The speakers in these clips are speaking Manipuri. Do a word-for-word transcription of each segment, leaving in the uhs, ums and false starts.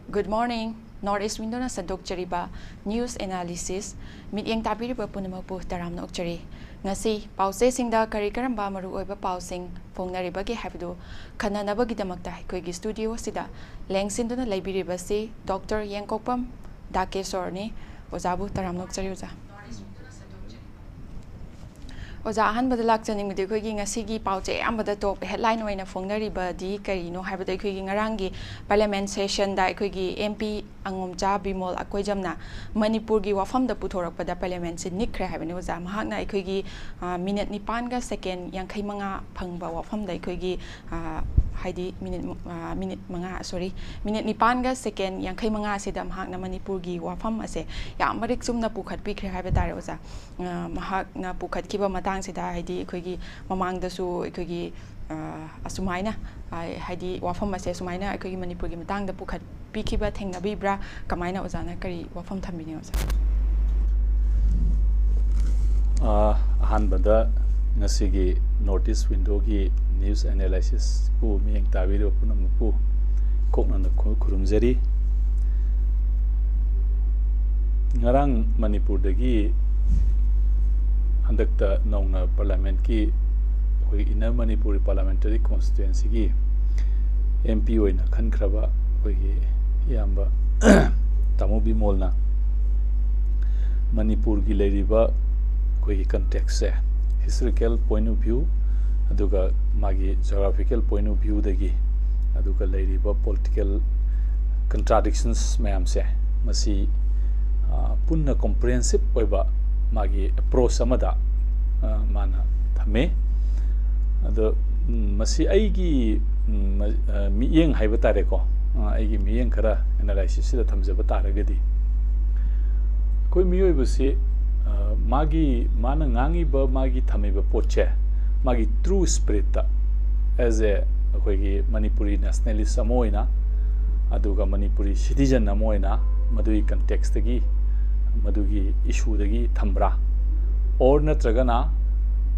Good morning. North East Window-ꯅ ꯁꯟꯗꯣꯛꯆꯔꯤꯕ news analysis, ꯃꯤꯠꯌꯦꯡ ꯇꯥꯕꯤꯔꯤꯕ ꯄꯨꯝꯅꯃꯛꯄꯨ ꯇꯔꯥꯝꯅ ꯑꯣꯛꯆꯔꯤ꯫ ꯉꯁꯤ ꯄꯥꯎꯆꯦꯁꯤꯡꯗ ꯀꯔꯤ ꯀꯔꯝꯕ ꯃꯔꯨꯑꯣꯏꯕ ꯄꯥꯎꯁꯤꯡ ꯐꯣꯡꯅꯔꯤꯕꯒꯦ ꯍꯥꯏꯕꯗꯨ ꯈꯟꯅꯅꯕꯒꯤꯗꯃꯛꯇ ꯑꯩꯈꯣꯏꯒꯤ studio ꯑꯁꯤꯗ ꯂꯦꯡꯁꯤꯟꯗꯨꯅ ꯂꯩꯕꯤꯔꯤꯕꯁꯤ ꯗꯣꯛꯇꯔ ꯌꯦꯡꯀꯣꯛꯄꯝ ꯗꯥꯀꯦꯁꯣꯔꯅꯤ꯫ ꯑꯣꯖꯥꯕꯨ ꯇꯔꯥꯝꯅ ꯑꯣꯛꯆꯔꯤ, ꯑꯣꯖꯥ꯫ ꯑꯣꯖꯥ, ꯑꯍꯥꯟꯕꯗ ꯂꯥꯛꯆꯅꯤꯡꯕꯗꯤ ꯑꯩꯈꯣꯏꯒꯤ ꯉꯁꯤꯒꯤ ꯄꯥꯎꯆꯦ ꯑꯌꯥꯝꯕꯗ top headline ꯑꯣꯏꯅ ꯐꯣꯡꯅꯔꯤꯕꯗꯤ ꯀꯔꯤꯅꯣ ꯍꯥꯏꯕꯗ, ꯑꯩꯈꯣꯏꯒꯤ ꯉꯔꯥꯡꯒꯤ parliament session-ꯗ ꯑꯩꯈꯣꯏꯒꯤ M P ꯑꯉꯣꯝꯆꯥ ꯕꯤꯃꯣꯜ ꯑꯀꯣꯏꯖꯝꯅ ꯃꯅꯤꯄꯨꯔꯒꯤ ꯋꯥꯐꯝꯗ ꯄꯨꯊꯣꯔꯛꯄꯗ parliament-ꯁꯤ ꯅꯤꯛꯈ꯭ꯔꯦ ꯍꯥꯏꯕꯅꯤ ꯑꯣꯖꯥ꯫ ꯃꯍꯥꯛꯅ ꯑꯩꯈꯣꯏꯒꯤ, ꯑ, minute ꯅꯤꯄꯥꯟꯒ second ꯌꯥꯡꯈꯩ ꯃꯉꯥ ꯐꯪꯕ ꯋꯥꯐꯝꯗ ꯑꯩꯈꯣꯏꯒꯤ, ꯑ, ꯍꯥꯏꯗꯤ minute, ꯑ, minute ꯃꯉꯥ, sorry, minute ꯅꯤꯄꯥꯟꯒ second ꯌꯥꯡꯈꯩ ꯃꯉꯥ ꯑꯁꯤꯗ ꯃꯍꯥꯛꯅ ꯃꯅꯤꯄꯨꯔꯒꯤ ꯋꯥꯐꯝ ꯑꯁꯦ ꯌꯥꯝ ꯃꯔꯤꯛ ꯆꯨꯝꯅ ꯄꯨꯈꯠꯄꯤꯈ꯭ꯔꯦ ꯍꯥꯏꯕ ꯇꯥꯔꯦ ꯑꯣꯖꯥ꯫ ꯑ, ꯃꯍꯥꯛꯅ ꯄꯨꯈꯠꯈꯤꯕ ꯃꯇꯥꯡꯁꯤꯗ, ꯍꯥꯏꯗꯤ ꯑꯩꯈꯣꯏꯒꯤ ꯃꯃꯥꯡꯗꯁꯨ ꯑꯩꯈꯣꯏꯒꯤ, ꯑ, ꯑꯁꯨꯃꯥꯏꯅ, ꯑ, ꯍꯥꯏꯗꯤ ꯋꯥꯐꯝ ꯑꯁꯦ ꯑꯁꯨꯃꯥꯏꯅ ꯑꯩꯈꯣꯏꯒꯤ ꯃꯅꯤꯄꯨꯔꯒꯤ ꯃꯇꯥꯡꯗ ꯄꯨꯈꯠꯄꯤꯈꯤꯕ ꯊꯦꯡꯅꯕꯤꯕ꯭ꯔꯥ? ꯀꯃꯥꯏꯅ, ꯑꯣꯖꯥꯅ ꯀꯔꯤ ꯋꯥꯐꯝ ꯊꯝꯕꯤꯅꯤ, ꯑꯣꯖꯥ? ꯑ, ꯑꯍꯥꯟꯕꯗ ꯉꯁꯤꯒꯤ North East Window-ꯒꯤ news analysis-ꯄꯨ ꯃꯤꯠꯌꯦꯡ ꯇꯥꯕꯤꯔꯤꯕ ꯄꯨꯝꯅꯃꯛꯄꯨ ꯀꯣꯛꯅꯅ ꯈꯨ-, ꯈꯨꯔꯨꯝꯖꯔꯤ꯫ ꯉꯔꯥꯡ ꯃꯅꯤꯄꯨꯔꯗꯒꯤ ꯍꯟꯗꯛꯇ ꯅꯧꯅ parliament-ꯀꯤ, ꯑꯩꯈꯣꯏꯒꯤ Inner Manipuri Parliamentary Constituency-ꯒꯤ M P ꯑꯣꯏꯅ ꯈꯟꯈ꯭ꯔꯕ ꯑꯩꯈꯣꯏꯒꯤ ꯏꯌꯥꯝꯕ ꯇꯥꯃꯣ ꯕꯤꯃꯣꯜꯅ ꯃꯅꯤꯄꯨꯔꯒꯤ ꯂꯩꯔꯤꯕ ꯑꯩꯈꯣꯏꯒꯤ context-ꯁꯦ, historical point of view, ꯑꯗꯨꯒ ꯃꯥꯒꯤ geographical point of view-ꯗꯒꯤ, ꯑꯗꯨꯒ ꯂꯩꯔꯤꯕ political contradictions ꯃꯌꯥꯝꯁꯦ, ꯃꯁꯤ, ꯑ, ꯄꯨꯟꯅ comprehensive ꯑꯣꯏꯕ ꯃꯥꯒꯤ approach ꯑꯃꯗ, ꯑ, ꯃꯥꯅ ꯊꯝꯃꯦ꯫ ꯑꯗꯣ, ꯎꯝ, ꯃꯁꯤ ꯑꯩꯒꯤ, ꯎꯝ, ꯃ-, ꯑ, ꯃꯤꯠꯌꯦꯡ ꯍꯥꯏꯕ ꯇꯥꯔꯦꯀꯣ, ꯑ, ꯑꯩꯒꯤ ꯃꯤꯠꯌꯦꯡ ꯈꯔ analysis-ꯁꯤꯗ ꯊꯝꯖꯕ ꯇꯥꯔꯒꯗꯤ, ꯑꯩꯈꯣꯏ ꯃꯤꯑꯣꯏꯕꯁꯤ, ꯑ, ꯃꯥꯒꯤ, ꯃꯥꯅ ꯉꯥꯡꯉꯤꯕ, ꯃꯥꯒꯤ ꯊꯝꯃꯤꯕ ꯄꯣꯠꯁꯦ, ꯃꯥꯒꯤ true spirit-ꯇ, as a ꯑꯩꯈꯣꯏꯒꯤ ꯃꯅꯤꯄꯨꯔꯤ nationalist ꯑꯃ ꯑꯣꯏꯅ, ꯑꯗꯨꯒ ꯃꯅꯤꯄꯨꯔꯤ citizen ꯑꯃ ꯑꯣꯏꯅ, ꯃꯗꯨꯒꯤ context-ꯇꯒꯤ, ꯃꯗꯨꯒꯤ issue-ꯗꯒꯤ ꯊꯝꯕ꯭ꯔꯥ, or ꯅꯠꯇ꯭ꯔꯒꯅ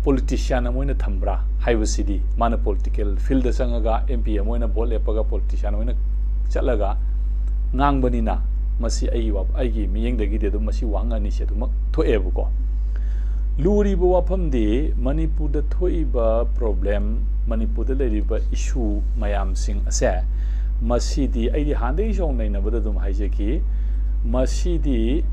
politician ꯑꯃ ꯑꯣꯏꯅ ꯊꯝꯕ꯭ꯔꯥ ꯍꯥꯏꯕꯁꯤꯗꯤ, ꯃꯥꯅ political field-ꯗ ꯆꯪꯉꯒ M P ꯑꯃ ꯑꯣꯏꯅ vote ꯂꯦꯞꯄꯒ politician ꯑꯣꯏꯅ ꯆꯠꯂꯒ ꯉꯥꯡꯕꯅꯤꯅ, ꯃꯁꯤ ꯑꯩꯒꯤ ꯋꯥ-, ꯑꯩꯒꯤ ꯃꯤꯠꯌꯦꯡꯗꯒꯤꯗꯤ ꯑꯗꯨꯝ ꯃꯁꯤ ꯋꯥꯍꯪ ꯑꯅꯤꯁꯦ ꯑꯗꯨꯃꯛ ꯊꯣꯛꯑꯦꯕꯀꯣ꯫ ꯂꯨꯔꯤꯕ ꯋꯥꯐꯝꯗꯤ ꯃꯅꯤꯄꯨꯔꯗ ꯊꯣꯛꯏꯕ problem, ꯃꯅꯤꯄꯨꯔꯗ ꯂꯩꯔꯤꯕ issue ꯃꯌꯥꯝꯁꯤꯡ ꯑꯁꯦ, ꯃꯁꯤꯗꯤ ꯑꯩꯗꯤ ꯍꯥꯟꯅꯗꯒꯤꯁꯨ ꯅꯩꯅꯕꯗ ꯑꯗꯨꯝ ꯍꯥꯏꯖꯈꯤ, ꯃꯁꯤꯗꯤ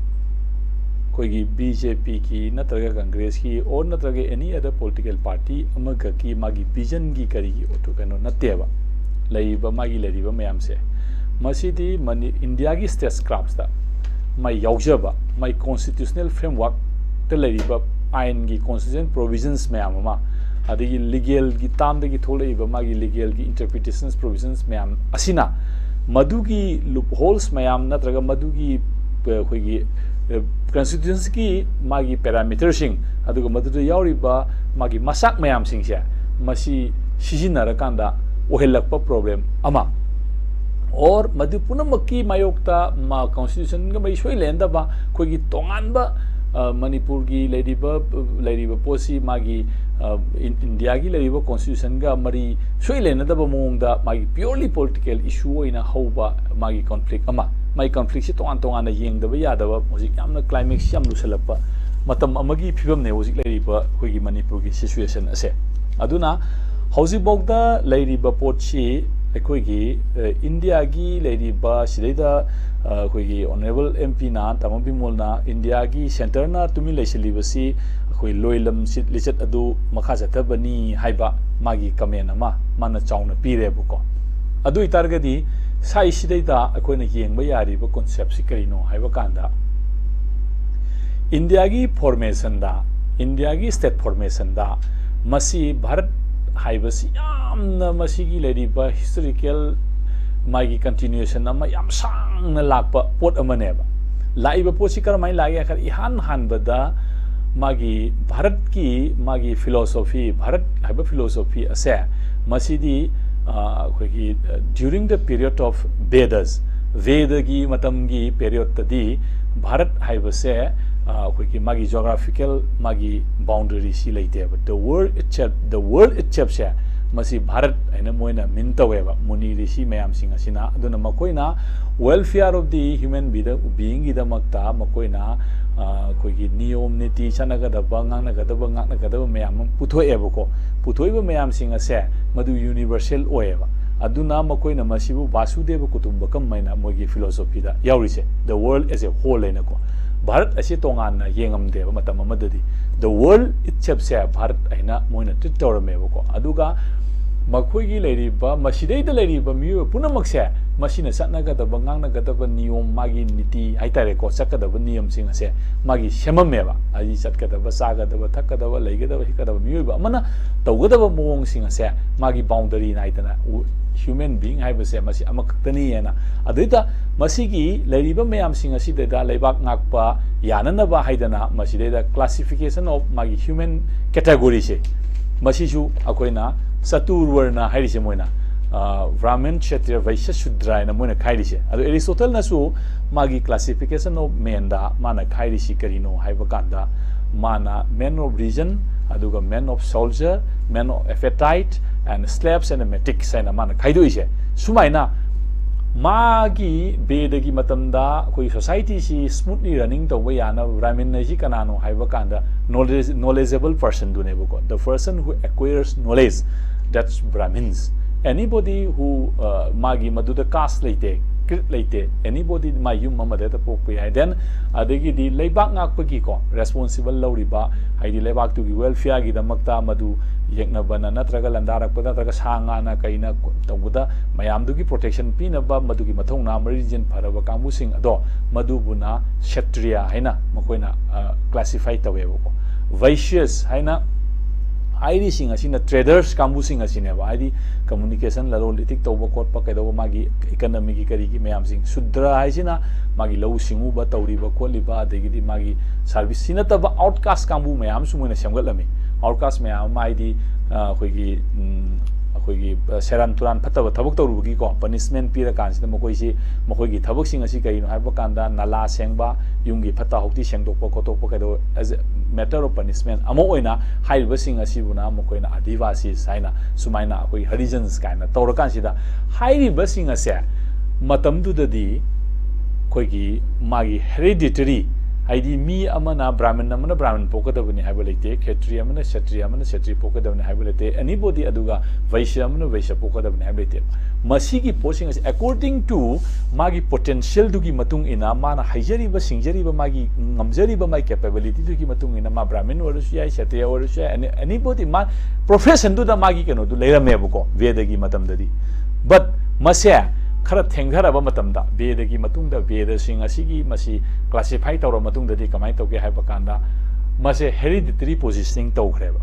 ꯑꯩꯈꯣꯏꯒꯤ B J P ꯒꯤ ꯅꯠꯇ꯭ꯔꯒ Congress ꯀꯤ or ꯅꯠꯇ꯭ꯔꯒ any other political party ꯑꯃꯈꯛꯀꯤ ꯃꯥꯒꯤ vision ꯒꯤ ꯀꯔꯤꯒꯤ ꯀꯩꯅꯣ ꯅꯠꯇꯦꯕ꯫ ꯂꯩꯔꯤꯕ, ꯃꯥꯒꯤ ꯂꯩꯔꯤꯕ ꯃꯌꯥꯝꯁꯦ, ꯃꯁꯤꯗꯤ ꯃꯅꯤ-, ꯏꯟꯗꯤꯌꯥꯒꯤ statecraft ꯇ ꯃꯥꯏ ꯌꯥꯎꯖꯕ, ꯃꯥꯏ constitutional framework ꯇ ꯂꯩꯔꯤꯕ ꯑꯥꯏꯟꯒꯤ constitutional provisions ꯃꯌꯥꯝ ꯑꯃ, ꯑꯗꯒꯤ legal ꯒꯤ term ꯗꯒꯤ ꯊꯣꯛꯂꯛꯏꯕ ꯃꯥꯒꯤ legal ꯒꯤ interpretations provisions ꯃꯌꯥꯝ ꯑꯁꯤꯅ ꯃꯗꯨꯒꯤ loopholes ꯃꯌꯥꯝ ꯅꯠꯇ꯭ꯔꯒ ꯃꯗꯨꯒꯤ, ꯑ, ꯑꯩꯈꯣꯏꯒꯤ, ꯑ, constitution ꯒꯤ ꯃꯥꯒꯤ parameter ꯁꯤꯡ, ꯑꯗꯨꯒ ꯃꯗꯨꯗ ꯌꯥꯎꯔꯤꯕ ꯃꯥꯒꯤ ꯃꯆꯥꯛ ꯃꯌꯥꯝꯁꯤꯡꯁꯦ, ꯃꯁꯤ ꯁꯤꯖꯤꯟꯅꯔꯀꯥꯟꯗ ꯑꯣꯏꯍꯜꯂꯛꯄ problem ꯑꯃ, or ꯃꯗꯨ ꯄꯨꯝꯅꯃꯛꯀꯤ ꯃꯥꯌꯣꯛꯇ ꯃꯥ constitution ꯒ ꯃꯔꯤ ꯁꯣꯏ ꯂꯩꯅꯗꯕ ꯑꯩꯈꯣꯏꯒꯤ ꯇꯣꯉꯥꯟꯕ, ꯑ, ꯃꯅꯤꯄꯨꯔꯒꯤ ꯂꯩꯔꯤꯕ, ꯂꯩꯔꯤꯕ ꯄꯣꯠꯁꯤ ꯃꯥꯒꯤ, ꯑ, ꯏꯟ-, ꯏꯟꯗꯤꯌꯥꯒꯤ ꯂꯩꯔꯤꯕ constitution ꯒ ꯃꯔꯤ ꯁꯣꯏ ꯂꯩꯅꯗꯕ ꯃꯑꯣꯡꯗ ꯃꯥꯒꯤ purely political issue ꯑꯣꯏꯅ ꯍꯧꯕ ꯃꯥꯒꯤ conflict ꯑꯃ, ꯃꯥꯒꯤ conflict ꯁꯤ ꯇꯣꯉꯥꯟ ꯇꯣꯉꯥꯟꯅ ꯌꯦꯡꯗꯕ ꯌꯥꯗꯕ, ꯍꯧꯖꯤꯛ ꯌꯥꯝꯅ climax ꯌꯥꯝ ꯂꯨꯁꯜꯂꯛꯄ ꯃꯇꯝ ꯑꯃꯒꯤ ꯐꯤꯕꯝꯅꯦ ꯍꯧꯖꯤꯛ ꯂꯩꯔꯤꯕ ꯑꯩꯈꯣꯏꯒꯤ ꯃꯅꯤꯄꯨꯔꯒꯤ situation ꯑꯁꯦ꯫ ꯑꯗꯨꯅ ꯍꯧꯖꯤꯛꯐꯥꯎꯗ ꯂꯩꯔꯤꯕ ꯄꯣꯠꯁꯤ ꯑꯩꯈꯣꯏꯒꯤ, ꯑ, ꯏꯟꯗꯤꯌꯥꯒꯤ ꯂꯩꯔꯤꯕ ꯁꯤꯗꯩꯗ, ꯑ, ꯑꯩꯈꯣꯏꯒꯤ honourable M P ꯅ, ꯇꯥꯃꯣ ꯕꯤꯃꯣꯜꯅ ꯏꯟꯗꯤꯌꯥꯒꯤ centre ꯅ ꯇꯨꯃꯤꯟ ꯂꯩꯁꯤꯜꯂꯤꯕꯁꯤ ꯑꯩꯈꯣꯏ ꯂꯣꯏꯂꯝ ꯁꯤ-, ꯂꯤꯆꯠ ꯑꯗꯨ ꯃꯈꯥ ꯆꯠꯊꯕꯅꯤ ꯍꯥꯏꯕ ꯃꯥꯒꯤ comment ꯑꯃ ꯃꯥꯅ ꯆꯥꯎꯅ ꯄꯤꯔꯦꯕꯀꯣ꯫ ꯑꯗꯨ ꯑꯣꯏꯇꯥꯔꯒꯗꯤ ꯁꯥꯏꯁꯤꯗꯩꯗ ꯑꯩꯈꯣꯏꯅ ꯌꯦꯡꯕ ꯌꯥꯔꯤꯕ concept ꯁꯤ ꯀꯔꯤꯅꯣ ꯍꯥꯏꯕ ꯀꯥꯟꯗ, ꯏꯟꯗꯤꯌꯥꯒꯤ formation ꯗ, ꯏꯟꯗꯤꯌꯥꯒꯤ state formation ꯗ ꯃꯁꯤ ꯚꯥꯔꯠ ꯍꯥꯏꯕꯁꯤ ꯌꯥꯝꯅ ꯃꯁꯤꯒꯤ ꯂꯩꯔꯤꯕ historical ꯃꯥꯒꯤ continuation ꯑꯃ ꯌꯥꯝ ꯁꯥꯡꯅ ꯂꯥꯛꯄ ꯄꯣꯠ ꯑꯃꯅꯦꯕ꯫ ꯂꯥꯛꯏꯕ ꯄꯣꯠꯁꯤ ꯀꯔꯝꯍꯥꯏꯅ ꯂꯥꯛꯏ ꯍꯥꯏ ꯀꯥꯟꯗ, ꯏꯍꯥꯟ ꯍꯥꯟꯕꯗ ꯃꯥꯒꯤ ꯚꯥꯔꯠꯀꯤ ꯃꯥꯒꯤ philosophy, ꯚꯥꯔꯠ ꯍꯥꯏꯕ philosophy ꯑꯁꯦ, ꯃꯁꯤꯗꯤ, ꯑ, ꯑꯩꯈꯣꯏꯒꯤ, ꯑ, during the period of Vedas, ꯚꯦꯗꯒꯤ ꯃꯇꯝꯒꯤ period ꯇꯗꯤ ꯚꯥꯔꯠ ꯍꯥꯏꯕꯁꯦ, ꯑ, ꯑꯩꯈꯣꯏꯒꯤ ꯃꯥꯒꯤ geographical ꯃꯥꯒꯤ boundary ꯁꯤ ꯂꯩꯇꯦꯕ꯫ The world itself, the world itself ꯁꯦ ꯃꯁꯤ ꯚꯥꯔꯠ ꯍꯥꯏꯅ ꯃꯣꯏꯅ ꯃꯤꯡ ꯇꯧꯋꯦꯕ, ꯃꯨꯅꯤ ꯔꯤꯁꯤ ꯃꯌꯥꯝꯁꯤꯡ ꯑꯁꯤꯅ꯫ ꯑꯗꯨꯅ ꯃꯈꯣꯏꯅ welfare of the human being, beingꯒꯤꯗꯃꯛꯇ ꯃꯈꯣꯏꯅ, ꯑ, ꯑꯩꯈꯣꯏꯒꯤ ꯅꯤꯌꯣꯝ ꯅꯤꯇꯤ, ꯆꯠꯅꯒꯗꯕ, ꯉꯥꯡꯅꯒꯗꯕ, ꯉꯥꯛꯅꯒꯗꯕ ꯃꯌꯥꯝ ꯑꯃ ꯄꯨꯊꯣꯛꯑꯦꯕꯀꯣ꯫ ꯄꯨꯊꯣꯛꯏꯕ ꯃꯌꯥꯝꯁꯤꯡ ꯑꯁꯦ ꯃꯗꯨ universal ꯑꯣꯏꯌꯦꯕ꯫ ꯑꯗꯨꯅ ꯃꯈꯣꯏꯅ ꯃꯁꯤꯕꯨ ꯚꯥꯁꯨꯗꯦꯕ ꯀꯨꯇꯨꯝꯕꯀꯝ ꯍꯥꯏꯅ ꯃꯣꯏꯒꯤ philosophyꯗ ꯌꯥꯎꯔꯤꯁꯦ, the world as a whole ꯍꯥꯏꯅꯀꯣ꯫ ꯚꯥꯔꯠ ꯑꯁꯤ ꯇꯣꯉꯥꯟꯅ ꯌꯦꯡꯉꯝꯗꯦꯕ ꯃꯇꯝ ꯑꯃꯗꯗꯤ꯫ The world itselfꯁꯦ ꯚꯥꯔꯠ ꯍꯥꯏꯅ ꯃꯣꯏꯅ treat ꯇꯧꯔꯝꯃꯦꯕꯀꯣ꯫ ꯑꯗꯨꯒ ꯃꯈꯣꯏꯒꯤ ꯂꯩꯔꯤꯕ, ꯃꯁꯤꯗꯩꯗ ꯂꯩꯔꯤꯕ ꯃꯤꯑꯣꯏꯕ ꯄꯨꯝꯅꯃꯛꯁꯦ, ꯃꯁꯤꯅ ꯆꯠꯅꯒꯗꯕ, ꯉꯥꯡꯅꯒꯗꯕ ꯅꯤꯌꯣꯝ, ꯃꯥꯒꯤ ꯅꯤꯇꯤ ꯍꯥꯏꯇꯥꯔꯦꯀꯣ, ꯆꯠꯀꯗꯕ ꯅꯤꯌꯝꯁꯤꯡ ꯑꯁꯦ ꯃꯥꯒꯤ ꯁꯦꯝꯃꯝꯃꯦꯕ꯫ ꯍꯥꯏꯗꯤ ꯆꯠꯀꯗꯕ, ꯆꯥꯒꯗꯕ, ꯊꯛꯀꯗꯕ, ꯂꯩꯒꯗꯕ, ꯍꯤꯞꯀꯗꯕ, ꯃꯤꯑꯣꯏꯕ ꯑꯃꯅ ꯇꯧꯒꯗꯕ ꯃꯑꯣꯡꯁꯤꯡ ꯑꯁꯦ ꯃꯥꯒꯤ boundary ꯅꯥꯏꯗꯅ, ꯎ-, human being ꯍꯥꯏꯕꯁꯦ ꯃꯁꯤ ꯑꯃꯈꯛꯇꯅꯤ ꯍꯥꯏꯅ꯫ ꯑꯗꯨꯗ ꯃꯁꯤꯒꯤ ꯂꯩꯔꯤꯕ ꯃꯌꯥꯝꯁꯤꯡ ꯑꯁꯤꯗꯩꯗ ꯂꯩꯕꯥꯛ ꯉꯥꯛꯄ ꯌꯥꯅꯅꯕ ꯍꯥꯏꯗꯅ ꯃꯁꯤꯗꯩꯗ classification of ꯃꯥꯒꯤ human categoryꯁꯦ, ꯃꯁꯤꯁꯨ ꯑꯩꯈꯣꯏꯅ ꯆꯇꯨꯔꯋꯔꯅ ꯍꯥꯏꯔꯤꯁꯦ ꯃꯣꯏꯅ, ꯑ, ꯕ꯭ꯔꯥꯍꯃꯟ, ꯀ꯭ꯁꯇ꯭ꯔꯤꯌ, ꯚꯩꯁ꯭ꯌ, ꯁꯨꯗ꯭ꯔ ꯍꯥꯏꯅ ꯃꯣꯏꯅ ꯈꯥꯏꯔꯤꯁꯦ꯫ ꯑꯗꯣ ꯑꯦꯔꯤꯁꯇꯣꯇꯜꯅꯁꯨ ꯃꯥꯒꯤ classification of manꯗ ꯃꯥꯅ ꯈꯥꯏꯔꯤꯁꯤ ꯀꯔꯤꯅꯣ ꯍꯥꯏꯕ ꯀꯥꯟꯗ, ꯃꯥꯅ man of reason, ꯑꯗꯨꯒ man of soldier, man of appetite, and slaves and metics ꯍꯥꯏꯅ ꯃꯥꯅ ꯈꯥꯏꯗꯣꯛꯏꯁꯦ꯫ ꯁꯨꯃꯥꯏꯅ ꯃꯥꯒꯤ ꯕꯦꯗꯒꯤ ꯃꯇꯝꯗ ꯑꯩꯈꯣꯏ societyꯁꯤ smoothly running ꯇꯧꯕ ꯌꯥꯅꯕ ꯕ꯭ꯔꯥꯍꯃꯟ ꯍꯥꯏꯁꯤ ꯀꯅꯥꯅꯣ ꯍꯥꯏꯕ ꯀꯥꯟꯗ knowledge, knowledgeable personꯗꯨꯅꯦꯕꯀꯣ, the person who acquires knowledge, that's Brahmins. Anybody who, uh, ꯃꯥꯒꯤ ꯃꯗꯨꯗ caste ꯂꯩꯇꯦ, creed ꯂꯩꯇꯦ, anybody ꯃꯥ ꯌꯨꯝ ꯑꯃꯗ ꯍꯦꯛꯇ ꯄꯣꯛꯄ ꯌꯥꯏ꯫ Then ꯑꯗꯒꯤꯗꯤ ꯂꯩꯕꯥꯛ ꯉꯥꯛꯄꯒꯤꯀꯣ responsible ꯂꯧꯔꯤꯕ, ꯍꯥꯏꯗꯤ ꯂꯩꯕꯥꯛꯇꯨꯒꯤ welfareꯒꯤꯗꯃꯛꯇ ꯃꯗꯨ ꯌꯦꯛꯅꯕꯅ ꯅꯠꯇ꯭ꯔꯒ ꯂꯥꯟꯗꯥꯔꯛꯄ ꯅꯠꯇ꯭ꯔꯒ ꯁꯥ ꯉꯥꯅ ꯀꯩꯅ ꯇꯧꯕꯗ ꯃꯌꯥꯝꯗꯨꯒꯤ protection ꯄꯤꯅꯕ ꯃꯗꯨꯒꯤ ꯃꯊꯧꯅꯥ ꯃꯔꯤꯖꯦꯟ ꯐꯔꯕ ꯀꯥꯡꯕꯨꯁꯤꯡ ꯑꯗꯣ ꯃꯗꯨꯕꯨꯅ ꯁꯇ꯭ꯔꯤꯌ ꯍꯥꯏꯅ ꯃꯈꯣꯏꯅ, ꯑ, classify ꯇꯧꯋꯦꯕꯀꯣ꯫ Vaishyas ꯍꯥꯏꯅ ꯍꯥꯏꯔꯤꯁꯤꯡ ꯑꯁꯤꯅ traders ꯀꯥꯡꯕꯨꯁꯤꯡ ꯑꯁꯤꯅꯦꯕ, ꯍꯥꯏꯗꯤ communication, ꯂꯂꯣꯟ ꯏꯇꯤꯛ ꯇꯧꯕ ꯈꯣꯠꯄ ꯀꯩꯗꯧꯕ, ꯃꯥꯒꯤ economyꯒꯤ ꯀꯔꯤꯒꯤ ꯃꯌꯥꯝꯁꯤꯡ꯫ ꯁꯨꯗ꯭ꯔ ꯍꯥꯏꯁꯤꯅ ꯃꯥꯒꯤ ꯂꯧꯎ ꯁꯤꯡꯎꯕ ꯇꯧꯔꯤꯕ ꯈꯣꯠꯂꯤꯕ, ꯑꯗꯒꯤꯗꯤ ꯃꯥꯒꯤ service, ꯁꯤ ꯅꯠꯇꯕ outcast ꯀꯥꯡꯕꯨ ꯃꯌꯥꯝ ꯑꯃꯁꯨ ꯃꯣꯏꯅ ꯁꯦꯝꯒꯠꯂꯝꯃꯤ꯫ Outcast ꯃꯌꯥꯝ ꯑꯃ ꯍꯥꯏꯗꯤ, ꯑ, ꯑꯩꯈꯣꯏꯒꯤ, ꯎꯝ, ꯑꯩꯈꯣꯏꯒꯤ ꯁꯦꯔꯥꯟ ꯇꯨꯔꯥꯟ ꯐꯠꯇꯕ ꯊꯕꯛ ꯇꯧꯔꯨꯕꯒꯤꯀꯣ ꯄꯅꯤꯁꯃꯦꯟ ꯄꯤꯔꯀꯥꯟꯁꯤꯗ ꯃꯈꯣꯏꯁꯤ, ꯃꯈꯣꯏꯒꯤ ꯊꯕꯛꯁꯤꯡ ꯑꯁꯤ ꯀꯔꯤꯅꯣ ꯍꯥꯏꯕ ꯀꯥꯟꯗ ꯅꯂꯥ ꯁꯦꯡꯕ, ꯌꯨꯝꯒꯤ ꯐꯠꯇ ꯍꯥꯎꯊꯤ ꯁꯦꯡꯗꯣꯛꯄ ꯈꯣꯠꯇꯣꯛꯄ ꯀꯩꯗꯧꯕ, as a matter of punishment ꯑꯃ ꯑꯣꯏꯅ ꯍꯥꯏꯔꯤꯕꯁꯤꯡ ꯑꯁꯤꯕꯨꯅ ꯃꯈꯣꯏꯅ ꯑꯥꯗꯤꯕꯥꯁꯤꯁ ꯍꯥꯏꯅ ꯁꯨꯃꯥꯏꯅ ꯑꯩꯈꯣꯏ ꯍꯔꯤꯖꯟꯁ ꯀꯥꯏꯅ ꯇꯧꯔꯀꯥꯟꯁꯤꯗ ꯍꯥꯏꯔꯤꯕꯁꯤꯡ ꯑꯁꯦ ꯃꯇꯝꯗꯨꯗꯗꯤ ꯑꯩꯈꯣꯏꯒꯤ ꯃꯥꯒꯤ ꯍꯦꯔꯤꯗꯤꯇꯔꯤ, ꯍꯥꯏꯗꯤ ꯃꯤ ꯑꯃꯅ ꯕ꯭ꯔꯥꯍꯃꯟ ꯑꯃꯅ ꯕ꯭ꯔꯥꯍꯃꯟ ꯄꯣꯛꯀꯗꯕꯅꯤ ꯍꯥꯏꯕ ꯂꯩꯇꯦ, ꯈꯦꯇ꯭ꯔꯤ ꯑꯃꯅ ꯁꯇ꯭ꯔꯤ ꯑꯃꯅ ꯁꯇ꯭ꯔꯤ ꯄꯣꯛꯀꯗꯕꯅꯤ ꯍꯥꯏꯕ ꯂꯩꯇꯦ, ꯑꯦꯅꯤꯕꯣꯗꯤ, ꯑꯗꯨꯒ ꯚꯩꯁ꯭ꯌ ꯑꯃꯅ ꯚꯩꯁ꯭ꯌ ꯄꯣꯛꯀꯗꯕꯅꯤ ꯍꯥꯏꯕ ꯂꯩꯇꯦ꯫ ꯃꯁꯤꯒꯤ ꯄꯣꯠꯁꯤꯡ ꯑꯁꯤ according to ꯃꯥꯒꯤ ꯄꯣꯇꯦꯟꯁꯤꯌꯦꯜꯗꯨꯒꯤ ꯃꯇꯨꯡ ꯏꯟꯅ, ꯃꯥꯅ ꯍꯩꯖꯔꯤꯕ ꯁꯤꯡꯖꯔꯤꯕ ꯃꯥꯒꯤ ꯉꯝꯖꯔꯤꯕ ꯃꯥꯒꯤ ꯀꯦꯄꯦꯕꯤꯂꯤꯇꯤꯗꯨꯒꯤ ꯃꯇꯨꯡ ꯏꯟꯅ ꯃꯥ ꯕ꯭ꯔꯥꯍꯃꯟ ꯑꯣꯏꯔꯁꯨ ꯌꯥꯏ, ꯁꯇ꯭ꯔꯤꯌ ꯑꯣꯏꯔꯁꯨ ꯌꯥꯏ, ꯑꯦꯅꯤ ꯑꯦꯅꯤꯕꯣꯗꯤ ꯃꯥ ꯄ꯭ꯔꯣꯐꯦꯁꯟꯗꯨꯗ ꯃꯥꯒꯤ ꯀꯩꯅꯣꯗꯨ ꯂꯩꯔꯝꯃꯦꯕꯀꯣ ꯚꯦꯗꯒꯤ ꯃꯇꯝꯗꯗꯤ꯫ ꯕꯠ ꯃꯁꯦ ꯈꯔ ꯊꯦꯡꯊꯔꯕ ꯃꯇꯝꯗ, ꯚꯦꯗꯒꯤ ꯃꯇꯨꯡꯗ ꯚꯦꯗꯁꯤꯡ ꯑꯁꯤꯒꯤ ꯃꯁꯤ ꯀ꯭ꯂꯥꯁꯤꯐꯥꯏ ꯇꯧꯔꯕ ꯃꯇꯨꯡꯗꯗꯤ ꯀꯃꯥꯏꯅ ꯇꯧꯒꯦ ꯍꯥꯏꯕ ꯀꯥꯟꯗ ꯃꯁꯦ ꯍꯦꯔꯤꯗꯤꯇꯔꯤ ꯄꯣꯖꯤꯁꯅꯤꯡ ꯇꯧꯈ꯭ꯔꯦꯕ꯫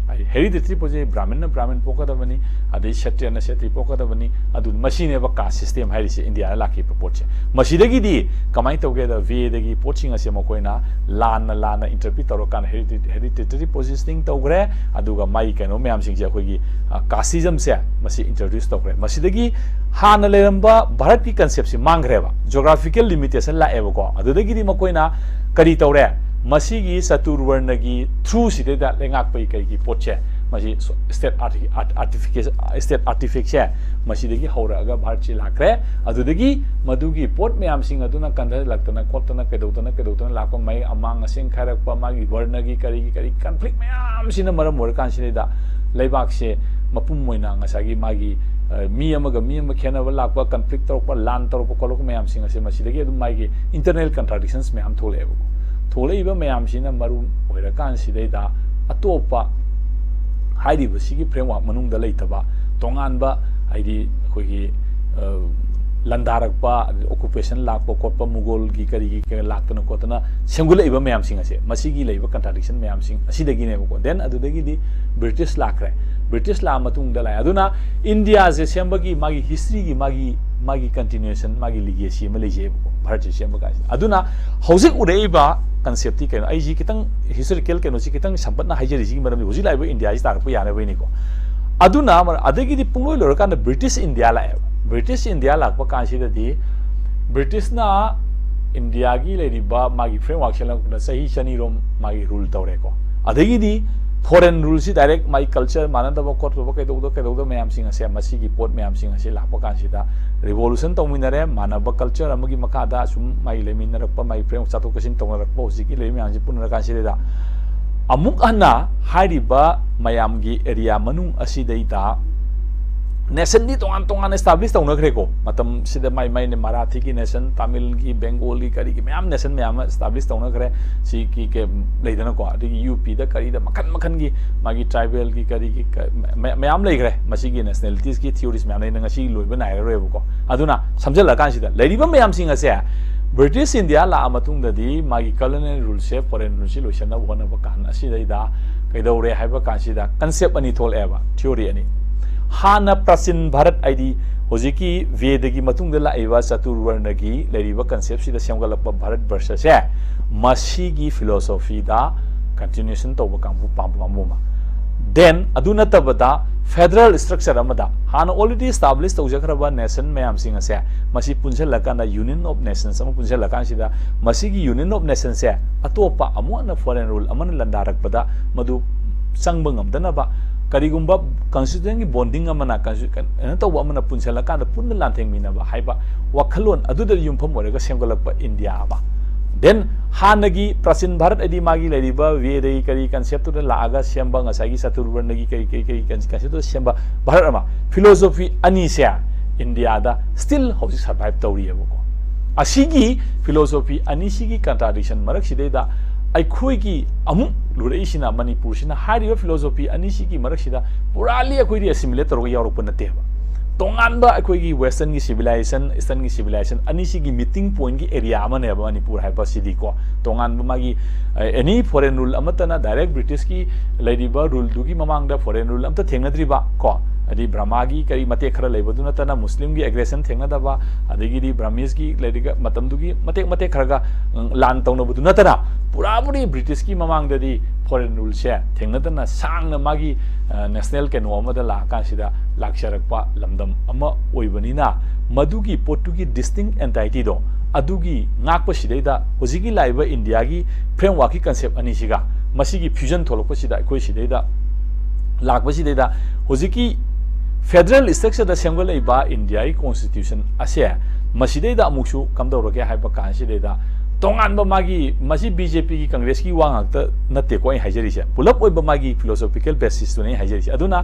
ꯍꯥꯏꯗꯤ ꯍꯦꯔꯤꯗꯤꯇꯔꯤ ꯄꯣꯖꯤꯁꯟ, ꯕ꯭ꯔꯥꯍꯃꯟꯅ ꯕ꯭ꯔꯥꯍꯃꯟ ꯄꯣꯛꯀꯗꯕꯅꯤ, ꯑꯗꯩ ꯁꯇ꯭ꯔꯤꯌꯅ ꯁꯇ꯭ꯔꯤ ꯄꯣꯛꯀꯗꯕꯅꯤ, ꯑꯗꯨ ꯃꯁꯤꯅꯦꯕ ꯀꯥꯁ ꯁꯤꯁꯇꯦꯝ ꯍꯥꯏꯔꯤꯁꯦ ꯏꯟꯗꯤꯌꯥꯗ ꯂꯥꯛꯈꯤꯕ ꯄꯣꯠꯁꯦ꯫ ꯃꯁꯤꯗꯒꯤꯗꯤ ꯀꯃꯥꯏꯅ ꯇꯧꯒꯦꯗ, ꯚꯦꯗꯒꯤ ꯄꯣꯠꯁꯤꯡ ꯑꯁꯦ ꯃꯈꯣꯏꯅ ꯂꯥꯟꯅ ꯂꯥꯟꯅ ꯏꯟꯇꯔꯄ꯭ꯔꯤꯠ ꯇꯧꯔꯀꯥꯟꯗ ꯍꯦꯔꯤꯗꯤꯇꯔꯤ ꯄꯣꯖꯤꯁꯅꯤꯡ ꯇꯧꯈ꯭ꯔꯦ꯫ ꯑꯗꯨꯒ ꯃꯥꯒꯤ ꯀꯩꯅꯣ ꯃꯌꯥꯝꯁꯤꯡꯁꯦ ꯑꯩꯈꯣꯏꯒꯤ ꯀꯥꯁꯇꯤꯖꯝꯁꯦ ꯃꯁꯤ ꯏꯟꯇ꯭ꯔꯣꯗ꯭ꯌꯨꯁ ꯇꯧꯈ꯭ꯔꯦ꯫ ꯃꯁꯤꯗꯒꯤ ꯍꯥꯟꯅ ꯂꯩꯔꯝꯕ ꯚꯥꯔꯠꯀꯤ ꯀꯟꯁꯦꯞꯁꯤ ꯃꯥꯡꯈ꯭ꯔꯦꯕ, ꯖꯣꯒ꯭ꯔꯥꯐꯤꯀꯦꯜ ꯂꯤꯃꯤꯇꯦꯁꯟ ꯂꯥꯛꯑꯦꯕꯀꯣ꯫ ꯑꯗꯨꯗꯒꯤꯗꯤ ꯃꯈꯣꯏꯅ ꯀꯔꯤ ꯇꯧꯔꯦ? ꯃꯁꯤꯒꯤ ꯆꯇꯨꯔꯋꯔꯅꯒꯤ ꯊ꯭ꯔꯨꯁꯤꯗꯩꯗ ꯂꯩꯉꯥꯛꯄꯒꯤ ꯀꯩꯒꯤ ꯄꯣꯠꯁꯦ ꯃꯁꯤ ꯁ꯭ꯇꯦꯠ ꯑꯥꯔꯇꯤꯐꯤꯀꯦꯁꯟ, ꯁ꯭ꯇꯦꯠ ꯑꯥꯔꯇꯤꯐꯦꯛꯁꯦ ꯃꯁꯤꯗꯒꯤ ꯍꯧꯔꯛꯑꯒ ꯚꯥꯔꯠꯁꯤ ꯂꯥꯛꯈ꯭ꯔꯦ꯫ ꯑꯗꯨꯗꯒꯤ ꯃꯗꯨꯒꯤ ꯄꯣꯠ ꯃꯌꯥꯝꯁꯤꯡ ꯑꯗꯨꯅ ꯀꯟꯊꯔꯛꯇꯅ ꯈꯣꯠꯇꯅ ꯀꯩꯗꯧꯗꯅ ꯀꯩꯗꯧꯗꯅ ꯂꯥꯛꯄ, ꯃꯩ ꯑꯃꯥꯡ ꯑꯁꯦꯡ ꯈꯥꯏꯔꯛꯄ, ꯃꯥꯒꯤ ꯋꯔꯅꯒꯤ ꯀꯔꯤꯒꯤ ꯀꯔꯤ ꯀꯟꯐ꯭ꯂꯤꯛ ꯃꯌꯥꯝꯁꯤꯅ ꯃꯔꯝ ꯑꯣꯏꯔꯀꯥꯟꯁꯤꯗꯩꯗ ꯂꯩꯕꯥꯛꯁꯦ ꯃꯄꯨꯝ ꯑꯣꯏꯅ ꯉꯁꯥꯏꯒꯤ ꯃꯥꯒꯤ, ꯑ, ꯃꯤ ꯑꯃꯒ ꯃꯤ ꯑꯃ ꯈꯦꯠꯅꯕ ꯂꯥꯛꯄ, ꯀꯟꯐ꯭ꯂꯤꯛ ꯇꯧꯔꯛꯄ, ꯂꯥꯟ ꯇꯧꯔꯛꯄ ꯈꯣꯠꯂꯛꯄ ꯃꯌꯥꯝꯁꯤꯡ ꯑꯁꯦ ꯃꯁꯤꯗꯒꯤ ꯑꯗꯨꯝ ꯃꯥꯒꯤ ꯏꯟꯇꯔꯅꯦꯜ ꯀꯟꯇ꯭ꯔꯥꯗꯤꯛꯁꯟꯁ ꯃꯌꯥꯝ ꯊꯣꯛꯂꯛꯑꯦꯕꯀꯣ꯫ ꯊꯣꯛꯂꯛꯏꯕ ꯃꯌꯥꯝꯁꯤꯅ ꯃꯔꯝ ꯑꯣꯏꯔꯀꯥꯟꯁꯤꯗꯩꯗ ꯑꯇꯣꯞꯄ ꯍꯥꯏꯔꯤꯕꯁꯤꯒꯤ ꯐ꯭ꯔꯦꯝꯋꯥꯔꯛ ꯃꯅꯨꯡꯗ ꯂꯩꯇꯕ ꯇꯣꯉꯥꯟꯕ, ꯍꯥꯏꯗꯤ ꯑꯩꯈꯣꯏꯒꯤ, ꯑ, ꯂꯥꯟꯗꯥꯔꯛꯄ, ꯑꯣꯀꯨꯄꯦꯁꯟ ꯂꯥꯛꯄ ꯈꯣꯠꯄ, ꯃꯨꯒꯣꯜꯒꯤ ꯀꯔꯤꯒꯤ ꯀꯩ ꯂꯥꯛꯇꯅ ꯈꯣꯠꯇꯅ ꯁꯦꯝꯒꯠꯂꯛꯏꯕ ꯃꯌꯥꯝꯁꯤꯡ ꯑꯁꯦ, ꯃꯁꯤꯒꯤ ꯂꯩꯕ ꯀꯟꯇ꯭ꯔꯥꯗꯤꯛꯁꯟ ꯃꯌꯥꯝꯁꯤꯡ ꯑꯁꯤꯗꯒꯤꯅꯦꯕꯀꯣ꯫ ꯗꯦꯟ ꯑꯗꯨꯗꯒꯤꯗꯤ ꯕ꯭ꯔꯤꯇꯤꯁ ꯂꯥꯛꯈ꯭ꯔꯦ꯫ ꯕ꯭ꯔꯤꯇꯤꯁ ꯂꯥꯛꯑ ꯃꯇꯨꯡꯗ ꯂꯥꯛꯑꯦ꯫ ꯑꯗꯨꯅ ꯏꯟꯗꯤꯌꯥꯁꯦ ꯁꯦꯝꯕꯒꯤ ꯃꯥꯒꯤ ꯍꯤꯁꯇ꯭ꯔꯤꯒꯤ ꯃꯥꯒꯤ, ꯃꯥꯒꯤ ꯀꯟꯇꯤꯅ꯭ꯌꯨꯑꯦꯁꯟ, ꯃꯥꯒꯤ ꯂꯤꯒꯦꯁꯤ ꯑꯃ ꯂꯩꯖꯩꯑꯕꯀꯣ, ꯚꯥꯔꯠꯁꯦ ꯁꯦꯝꯕ ꯀꯥꯟꯁꯤꯗ꯫ ꯑꯗꯨꯅ ꯍꯧꯖꯤꯛ ꯎꯔꯛꯏꯕ ꯀꯟꯁꯦꯞꯇꯤ ꯀꯩꯅꯣ? ꯑꯩꯁꯤ ꯈꯤꯇꯪ ꯍꯤꯁꯇꯣꯔꯤꯀꯦꯜ ꯀꯩꯅꯣꯁꯤ ꯈꯤꯇꯪ ꯁꯝꯄꯠꯅ ꯍꯥꯏꯖꯔꯤꯁꯤꯒꯤ ꯃꯔꯝꯗꯤ ꯍꯧꯖꯤꯛ ꯂꯥꯛꯏꯕ ꯏꯟꯗꯤꯌꯥꯁꯤ ꯇꯥꯔꯛꯄ ꯌꯥꯅꯕꯩꯅꯤꯀꯣ꯫ ꯑꯗꯨꯅ ꯃꯔ-, ꯑꯗꯒꯤꯗꯤ ꯄꯨꯡꯂꯣꯏ ꯂꯣꯏꯔꯀꯥꯟꯗ British India ꯂꯥꯛꯑꯦꯕ꯫ British India ꯂꯥꯛꯄ ꯀꯥꯟꯁꯤꯗꯗꯤ British ꯅ India ꯒꯤ ꯂꯩꯔꯤꯕ ꯃꯥꯒꯤ framework ꯁꯦꯝꯂꯛꯄꯗ ꯆꯍꯤ ꯆꯅꯤꯔꯣꯝ ꯃꯥꯒꯤ rule ꯇꯧꯔꯦꯀꯣ꯫ ꯑꯗꯒꯤꯗꯤ foreign rule ꯁꯤ direct ꯃꯥꯒꯤ culture ꯃꯥꯟꯅꯗꯕ ꯈꯣꯠꯇꯕ ꯀꯩꯗꯧꯗ ꯀꯩꯗꯧꯗ ꯃꯌꯥꯝꯁꯤꯡ ꯑꯁꯦ, ꯃꯁꯤꯒꯤ ꯄꯣꯠ ꯃꯌꯥꯝꯁꯤꯡ ꯑꯁꯤ ꯂꯥꯛꯄ ꯀꯥꯟꯁꯤꯗ revolution ꯇꯧꯃꯤꯟꯅꯔꯦ꯫ ꯃꯥꯟꯅꯕ culture ꯑꯃꯒꯤ ꯃꯈꯥꯗ ꯑꯁꯨꯝ ꯃꯥꯒꯤ ꯂꯩꯃꯤꯟꯅꯔꯛꯄ, ꯃꯥꯒꯤ framework ꯆꯠꯊꯣꯛ ꯆꯠꯁꯤꯟ ꯇꯧꯅꯔꯛꯄ ꯍꯧꯖꯤꯛꯀꯤ ꯂꯩꯔꯤꯕ ꯃꯌꯥꯝꯁꯤ ꯄꯨꯟꯅꯔꯀꯥꯟꯁꯤꯗ ꯑꯃꯨꯛ ꯍꯟꯅ ꯍꯥꯏꯔꯤꯕ ꯃꯌꯥꯝꯒꯤ area ꯃꯅꯨꯡ ꯑꯁꯤꯗꯩꯗ nation ꯗꯤ ꯇꯣꯉꯥꯟ ꯇꯣꯉꯥꯟꯅ establish ꯇꯧꯅꯈ꯭ꯔꯦꯀꯣ꯫ ꯃꯇꯝꯁꯤꯗ ꯃꯥꯏ ꯃꯥꯏꯅ ꯃꯔꯥꯊꯤꯒꯤ nation, ꯇꯥꯃꯤꯜꯒꯤ, ꯕꯦꯡꯒꯣꯜꯒꯤ, ꯀꯔꯤꯒꯤ ꯃꯌꯥꯝ nation ꯃꯌꯥꯝ ꯑꯃ establish ꯇꯧꯅꯈ꯭ꯔꯦ꯫ ꯁꯤꯒꯤ ꯀꯩ ꯂꯩꯗꯅꯀꯣ, ꯑꯗꯒꯤ ꯌꯨ ꯄꯤꯗ ꯀꯔꯤꯗ ꯃꯈꯟ ꯃꯈꯟꯒꯤ ꯃꯥꯒꯤ tribal ꯒꯤ ꯀꯔꯤꯒꯤ ꯀ-, ꯃ-, ꯃꯌꯥꯝ ꯂꯩꯈ꯭ꯔꯦ꯫ ꯃꯁꯤꯒꯤ nationalities ꯀꯤ theories ꯃꯌꯥꯝ ꯂꯩꯅ ꯉꯁꯤ ꯂꯣꯏꯕ ꯅꯥꯏꯔꯔꯣꯏꯕꯀꯣ꯫ ꯑꯗꯨꯅ ꯁꯝꯖꯜꯂꯀꯥꯟꯁꯤꯗ ꯂꯩꯔꯤꯕ ꯃꯌꯥꯝꯁꯤꯡ ꯑꯁꯦ British India ꯂꯥꯛꯑ ꯃꯇꯨꯡꯗꯗꯤ ꯃꯥꯒꯤ colonial rule ꯁꯦ foreign rule ꯁꯤ ꯂꯣꯏꯁꯟꯅꯕ ꯍꯣꯠꯅꯕ ꯀꯥꯟ ꯑꯁꯤꯗꯩꯗ ꯀꯩꯗꯧꯔꯦ ꯍꯥꯏꯕ ꯀꯥꯟꯁꯤꯗ concept ꯑꯅꯤ ꯊꯣꯛꯂꯛꯑꯦꯕ, theory ꯑꯅꯤ꯫ ꯍꯥꯟꯅ ꯄ꯭ꯔꯥꯆꯤꯟ ꯚꯥꯔꯠ ꯍꯥꯏꯗꯤ ꯍꯧꯖꯤꯛꯀꯤ ꯚꯦꯗꯒꯤ ꯃꯇꯨꯡꯗ ꯂꯥꯛꯏꯕ ꯆꯇꯨꯔꯋꯔꯅꯒꯤ ꯂꯩꯔꯤꯕ concept ꯁꯤꯗ ꯁꯦꯝꯒꯠꯂꯛꯄ ꯚꯥꯔꯠ ꯕꯔꯁꯁꯦ ꯃꯁꯤꯒꯤ philosophy ꯗ continuation ꯇꯧꯕ ꯀꯥꯡꯕꯨ ꯄꯥꯝꯕ ꯀꯥꯡꯕꯨ ꯑꯃ꯫ Then ꯑꯗꯨ ꯅꯠꯇꯕꯗ federal structure ꯑꯃꯗ ꯍꯥꯟꯅ already establish ꯇꯧꯖꯈ꯭ꯔꯕ nation ꯃꯌꯥꯝꯁꯤꯡ ꯑꯁꯦ ꯃꯁꯤ ꯄꯨꯟꯁꯤꯜꯂꯀꯥꯟꯗ Union of Nations ꯑꯃ ꯄꯨꯟꯁꯤꯜꯂꯀꯥꯟꯁꯤꯗ ꯃꯁꯤꯒꯤ Union of Nations ꯁꯦ ꯑꯇꯣꯞꯄ ꯑꯃꯨꯛ ꯍꯟꯅ foreign rule ꯑꯃꯅ ꯂꯥꯟꯗꯥꯔꯛꯄꯗ ꯃꯗꯨ ꯆꯪꯕ ꯉꯝꯗꯅꯕ, ꯀꯔꯤꯒꯨꯝꯕ constitution ꯒꯤ bonding ꯑꯃꯅ constitu-, ꯀꯩꯅꯣ ꯇꯧꯕ ꯑꯃꯅ ꯄꯨꯟꯁꯤꯜꯂꯀꯥꯟꯗ ꯄꯨꯟꯅ ꯂꯥꯟꯊꯦꯡꯃꯤꯟꯅꯕ ꯍꯥꯏꯕ ꯋꯥꯈꯜꯂꯣꯟ ꯑꯗꯨꯗ ꯌꯨꯝꯐꯝ ꯑꯣꯏꯔꯒ ꯁꯦꯝꯒꯠꯂꯛꯄ India ꯑꯃ꯫ Then ꯍꯥꯟꯅꯒꯤ ꯄ꯭ꯔꯥꯆꯤꯟ ꯚꯥꯔꯠ ꯍꯥꯏꯗꯤ ꯃꯥꯒꯤ ꯂꯩꯔꯤꯕ ꯚꯦꯗꯒꯤ ꯀꯔꯤ concept ꯇꯨꯗ ꯂꯥꯛꯑꯒ ꯁꯦꯝꯕ, ꯉꯁꯥꯏꯒꯤ ꯆꯇꯨꯔꯕꯔꯅꯒꯤ ꯀꯔꯤ ꯀꯔꯤ ꯀꯔꯤ concept ꯇꯨꯗ ꯁꯦꯝꯕ ꯚꯥꯔꯠ ꯑꯃ, philosophy ꯑꯅꯤꯁꯦ India ꯗ still ꯍꯧꯖꯤꯛ survive ꯇꯧꯔꯤꯑꯕꯀꯣ꯫ ꯑꯁꯤꯒꯤ philosophy ꯑꯅꯤꯁꯤꯒꯤ contradiction ꯃꯔꯛꯁꯤꯗꯩꯗ ꯑꯩꯈꯣꯏꯒꯤ ꯑꯃꯨꯛ ꯂꯨꯔꯛꯏꯁꯤꯅ, ꯃꯅꯤꯄꯨꯔꯁꯤꯅ ꯍꯥꯏꯔꯤꯕ philosophy ꯑꯅꯤꯁꯤꯒꯤ ꯃꯔꯛꯁꯤꯗ purely ꯑꯩꯈꯣꯏꯗꯤ assimilate ꯇꯧꯔꯒ ꯌꯥꯎꯔꯛꯄ ꯅꯠꯇꯦꯕ꯫ ꯇꯣꯉꯥꯟꯕ ꯑꯩꯈꯣꯏꯒꯤ western ꯒꯤ civilization, eastern ꯒꯤ civilization ꯑꯅꯤꯁꯤꯒꯤ meeting point ꯀꯤ area ꯑꯃꯅꯦꯕ ꯃꯅꯤꯄꯨꯔ ꯍꯥꯏꯕꯁꯤꯗꯤꯀꯣ꯫ ꯇꯣꯉꯥꯟꯕ ꯃꯥꯒꯤ, ꯑ, any foreign rule ꯑꯃꯠꯇꯅ direct British ꯀꯤ ꯂꯩꯔꯤꯕ rule ꯗꯨꯒꯤ ꯃꯃꯥꯡꯗ foreign rule ꯑꯝꯇ ꯊꯦꯡꯅꯗ꯭ꯔꯤꯕ ꯀꯣ, ꯍꯥꯏꯗꯤ ꯕ꯭ꯔꯍꯃꯥꯒꯤ ꯀꯔꯤ ꯃꯇꯦꯛ ꯈꯔ ꯂꯩꯕꯗꯨ ꯅꯠꯇꯅ, ꯃꯨꯁꯂꯤꯝꯒꯤ aggression ꯊꯦꯡꯅꯗꯕ, ꯑꯗꯒꯤꯗꯤ Burmese ꯀꯤ ꯂꯩꯔꯤꯕ ꯃꯇꯝꯗꯨꯒꯤ ꯃꯇꯦꯛ ꯃꯇꯦꯛ ꯈꯔꯒ, ꯎꯝ, ꯂꯥꯟ ꯇꯧꯅꯕꯗꯨ ꯅꯠꯇꯅ, ꯄꯨꯔꯥ ꯄꯨꯔꯤ British ꯀꯤ ꯃꯃꯥꯡꯗꯗꯤ foreign ruleꯁꯦ ꯊꯦꯡꯅꯗꯅ ꯁꯥꯡꯅ ꯃꯥꯒꯤ ꯅꯦꯁꯅꯦꯜ ꯀꯩꯅꯣ ꯑꯃꯗ ꯂꯥꯛꯑꯀꯥꯟꯁꯤꯗ ꯂꯥꯛꯆꯔꯛꯄ ꯂꯝꯗꯝ ꯑꯃ ꯑꯣꯏꯕꯅꯤꯅ, ꯃꯗꯨꯒꯤ ꯄꯣꯠꯇꯨꯒꯤ distinct entityꯗꯣ ꯑꯗꯨꯒꯤ ꯉꯥꯛꯄꯁꯤꯗꯩꯗ ꯍꯧꯖꯤꯛꯀꯤ ꯂꯥꯛꯏꯕ ꯏꯟꯗꯤꯌꯥꯒꯤ frameworkꯀꯤ concept ꯑꯅꯤꯁꯤꯒ ꯃꯁꯤꯒꯤ fusion ꯊꯣꯛꯂꯛꯄꯁꯤꯗ, ꯑꯩꯈꯣꯏ ꯁꯤꯗꯩꯗ ꯂꯥꯛꯄꯁꯤꯗꯩꯗ ꯍꯧꯖꯤꯛꯀꯤ federal structureꯗ ꯁꯦꯝꯒꯠꯂꯛꯏꯕ ꯏꯟꯗꯤꯌꯥꯒꯤ constitution ꯑꯁꯦ ꯃꯁꯤꯗꯩꯗ ꯑꯃꯨꯛꯁꯨ ꯀꯝꯗꯧꯔꯒꯦ ꯍꯥꯏꯕ ꯀꯥꯟꯁꯤꯗꯩꯗ ꯇꯣꯉꯥꯟꯕ ꯃꯥꯒꯤ, ꯃꯁꯤ BJPꯒꯤ Congressꯀꯤ ꯋꯥ ꯉꯥꯛꯇ ꯅꯠꯇꯦꯀꯣ ꯑꯩ ꯍꯥꯏꯖꯔꯤꯁꯦ, ꯄꯨꯂꯞ ꯑꯣꯏꯕ ꯃꯥꯒꯤ philosophical basisꯇꯨꯅꯦ ꯑꯩ ꯍꯥꯏꯖꯔꯤꯁꯦ꯫ ꯑꯗꯨꯅ